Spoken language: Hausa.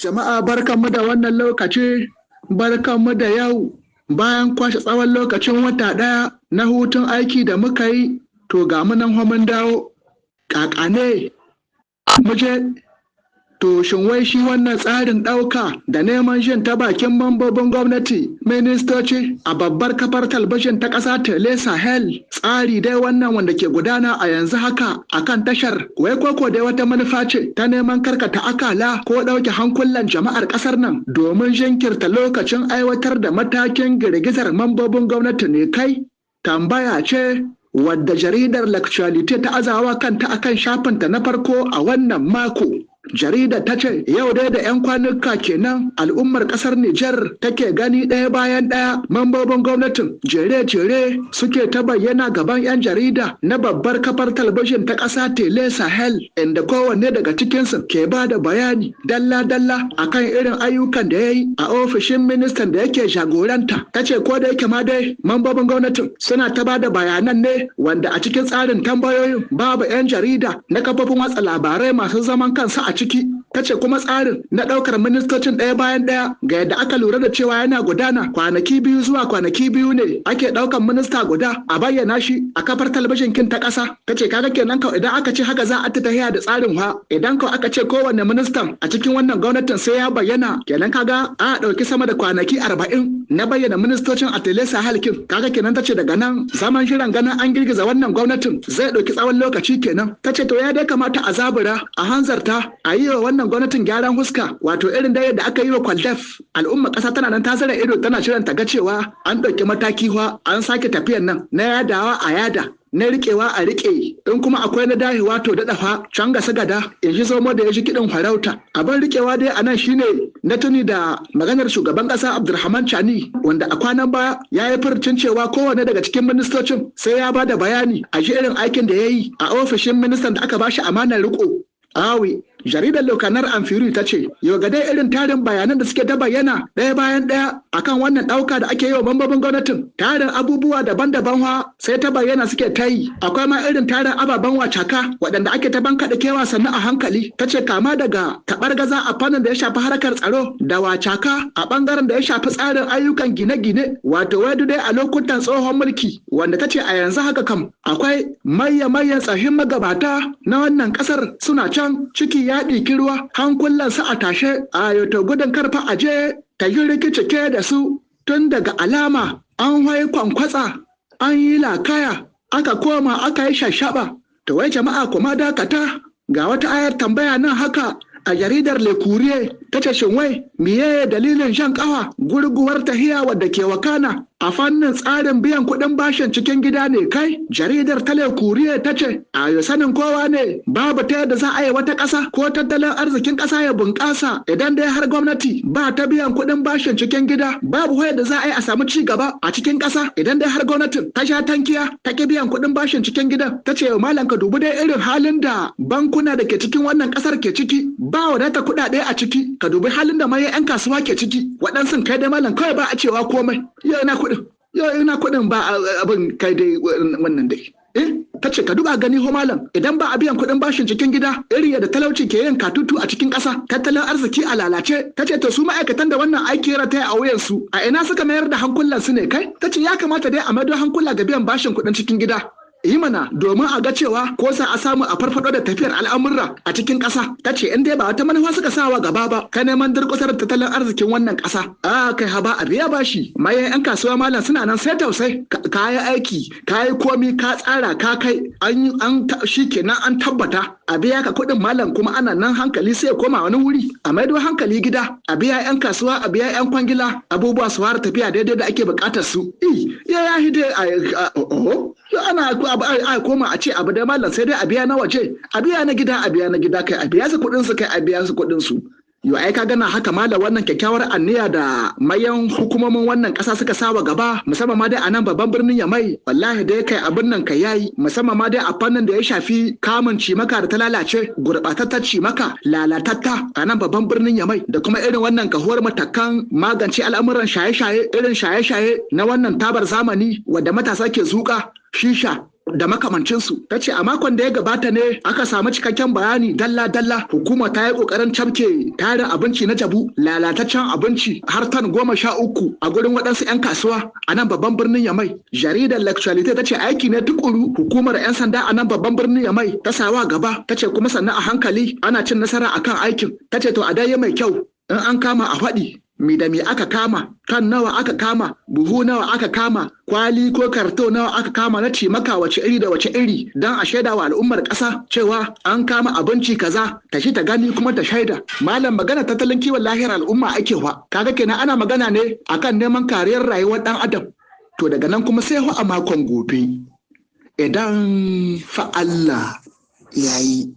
Jama'a barkanmu da wannan lokaci, barkanmu da yau. Bayan kwashe tsawon lokacin wata ɗaya na hutun aiki da muka yi, to ga mu nan mun dawo. Ƙaƙane, mu je. To shin wai shi wannan tsarin ɗauka da neman jin ta bakin mambobin gwamnati, ministoci a babbar kafar talabijin ta ƙasa Tele Sahel, tsari dai wannan wanda ke gudana a yanzu haka akan tashar, wai koko dai wata manufa ce ta neman karkata akala ko ɗauke hankulan jama'ar ƙasar nan domin jinkirta lokacin aiwatar da matakin girgizar mambobin gwamnati ne kai? Tambaya ce wadda jaridar L'Actualité ta azawa kanta akan shafinta na farko a wannan mako. Jaridar ta ce yau dai da 'yan kwanuka kenan al'ummar kasar Nijar take gani ɗaya bayan ɗaya mambobin gwamnatin jere-jere suke ta bayyana gaban 'yan jarida na babbar kafar talabijin ta ƙasa Tele Sahel, inda kowanne daga cikinsu ke ba da bayani dalla-dalla akan irin ayyukan da ya yi a ofishin ministan da yake jagoranta. Ta ce ko da yake ma dai mambobin gwamnatin suna ta ba da bayanan ne wanda a cikin tsarin tambayoyin babu 'yan jarida na kafofin watsa labarai masu zaman kansu a ciki. Ta ce kuma tsarin na ɗaukar ministocin ɗaya bayan ɗaya ga yadda aka lura da cewa yana gudana kwanaki biyu zuwa kwanaki biyu ne ake ɗaukar minista guda a bayyana shi a kafar talabijin kin ta ƙasa. Ta ce kaga kenan kau idan aka ce haka za a ta tahiya da tsarin ha, idan kau aka ce kowanne ministan a cikin wannan gwamnatin sai ya bayyana, kenan kaga a ɗauki sama da kwanaki 40 na bayyana ministocin a Tele Sahel kin. Kaga kenan ta ce daga nan zaman shirin ganin an girgiza wannan gwamnatin zai ɗauki tsawon lokaci kenan. Ta ce to ya dai kamata a zabura a hanzarta a yi wa wannan gwamnatin gyaran huska, wato irin da yadda aka yi wa Kwaldef. Al'umma ƙasa tana nan ta zara ido tana shirin ta ga cewa an ɗauki mataki fa an sake tafiyan nan na yadawa a yada, na riƙewa a riƙe, in kuma akwai na dahewa to daɗa fa can gasa gada in shi zomo da ya shi kiɗin farauta. Abin riƙewa dai a nan shine na tuni da maganar shugaban ƙasa Abdulrahman Chani, wanda a kwanan baya ya yi furcin cewa kowane daga cikin ministocin sai ya ba da bayani a shi irin aikin da ya yi a ofishin ministan da aka ba shi amanar riƙo. Awi, jaridar Lokanar Amfiri ta ce, yau ga dai irin tarin bayanan da suke ta bayyana ɗaya bayan ɗaya akan wannan ɗauka da ake yi wa mambobin gwamnatin. Tarin abubuwa daban-daban wa sai ta bayyana suke ta yi. Akwai ma irin tarin ababen wacaka waɗanda ake ta bankaɗe kewa sannu a hankali. Ta ce kama daga taɓargaza a fannin da ya shafi harkar tsaro da wacaka a ɓangaren da ya shafi tsarin ayyukan gine-gine, wato wai dai a lokutan tsohon mulki, wanda ta ce a yanzu haka kam akwai mayya-mayyan tsahin magabata na wannan ƙasar suna can ciki ya ɗiki ruwa, hankulansu a tashe, a yato gudun karfa aje ta yi rikicike da su. Tun daga alama an wai kwankwatsa, an yi lakaya, aka koma aka yi shashaba. To wai jama'a kuma dakata, ga wata ayar tambaya nan haka a jaridar Le Courrier ta ce shin wai miye dalilin shan kawa gurguwar tahiya wadda ke wakana a fannin tsarin biyan kuɗin bashin cikin gida ne kai? Jaridar ta Le Courrier ta ce a sanin kowa ne babu ta yadda za a yi wata ƙasa ko tattalin arzikin ƙasa ya bunƙasa idan dai har gwamnati ba ta biyan kuɗin bashin cikin gida. Babu yadda za a yi a samu ci gaba a cikin ƙasa idan dai har gwamnatin ta sha tankiya ta ki biyan kuɗin bashin cikin gida. Ta ce malam ka dubi dai irin halin da bankuna da ke cikin wannan ƙasar ke ciki, ba wadata kuɗaɗe a ciki. Ka dubi halin da maye 'yan kasuwa ke ciki, waɗansu kai dai malam kawai ba a cewa komai. Yau ina kuɗin, yau ina kuɗin ba abin kai dai wannan dai. Ta ce ka duba gani ho malam, idan ba a biyan kuɗin bashin cikin gida, irin yadda talauci ke yin katutu a cikin ƙasa, tattalin arziki a lalace. Ta ce to su ma'aikatan da wannan aiki ya rataya a wuyansu a ina suka mayar da hankulan su ne kai? Ta ce ya kamata dai a maido hankula ga biyan bashin kuɗin cikin gida. Yi mana domin a ga cewa ko sa a samu a farfado da tafiyar al'amurra a cikin ƙasa. Ta ce in dai ba wata manufa suka sawa gaba ba ka neman durƙusar tattalin arzikin wannan ƙasa. A kai haba a biya bashi. Mayan 'yan kasuwa malam suna nan sai tausai. Ka yi aiki, ka yi komi, ka tsara, ka kai an shi kenan an tabbata a biya ka kuɗin malam, kuma ana nan hankali sai ya koma wani wuri. A maido hankali gida, a biya 'yan kasuwa, a biya 'yan kwangila, abubuwa su fara tafiya daidai da ake buƙatar su. Ya hide ana a koma a ce abu da malam sai dai a biya na waje, a biya na gida, a biya na gida kai, a biya su kuɗin su kai, a biya su kuɗin su. Yo ai ka gana haka malam, wannan kyakkyawar anniya da mayan hukumomin wannan ƙasa suka sawa gaba, musamman ma dai a nan babban birnin Yamai, wallahi dai kai abin nan kai yayi, musamman ma dai a fannin da ya shafi kamun cimaka da ta lalace, gurɓatattar cimaka lalatatta a nan babban birnin Yamai, da kuma irin wannan kahuwar matakan magance al'amuran shaye-shaye, irin shaye-shaye na wannan tabar zamani wadda matasa ke zuƙa shisha. da makamancinsu. Ta ce a makon da ya gabata ne aka samu cikakken bayani dalla-dalla. Hukuma ta yi kokarin camke tarin abinci na jabu, lalataccen abinci har tan 13 a gurin waɗansu 'yan kasuwa a nan babban birnin Yamai. Jaridar L'Actualité ta ce aiki ne tukuru hukumar 'yan sanda a nan babban birnin Yamai ta sawa gaba. Ta ce kuma sannan a hankali ana cin nasara akan aikin. Ta ce to a dai mai kyau in an kama a faɗi mi da mi aka kama, kan nawa aka kama, buhu nawa aka kama, kwali ko karto nawa aka kama na cimaka wace iri da wace iri, don a shaida wa al'ummar ƙasa cewa an kama abinci kaza, ta shi ta gani kuma ta shaida. Malam, magana tattalin kiwon lahiyar al'umma ake wa. Kaga kenan ana magana ne akan neman kariyar rayuwar ɗan adam. To daga nan kuma sai a makon gobe idan fa Allah yayi.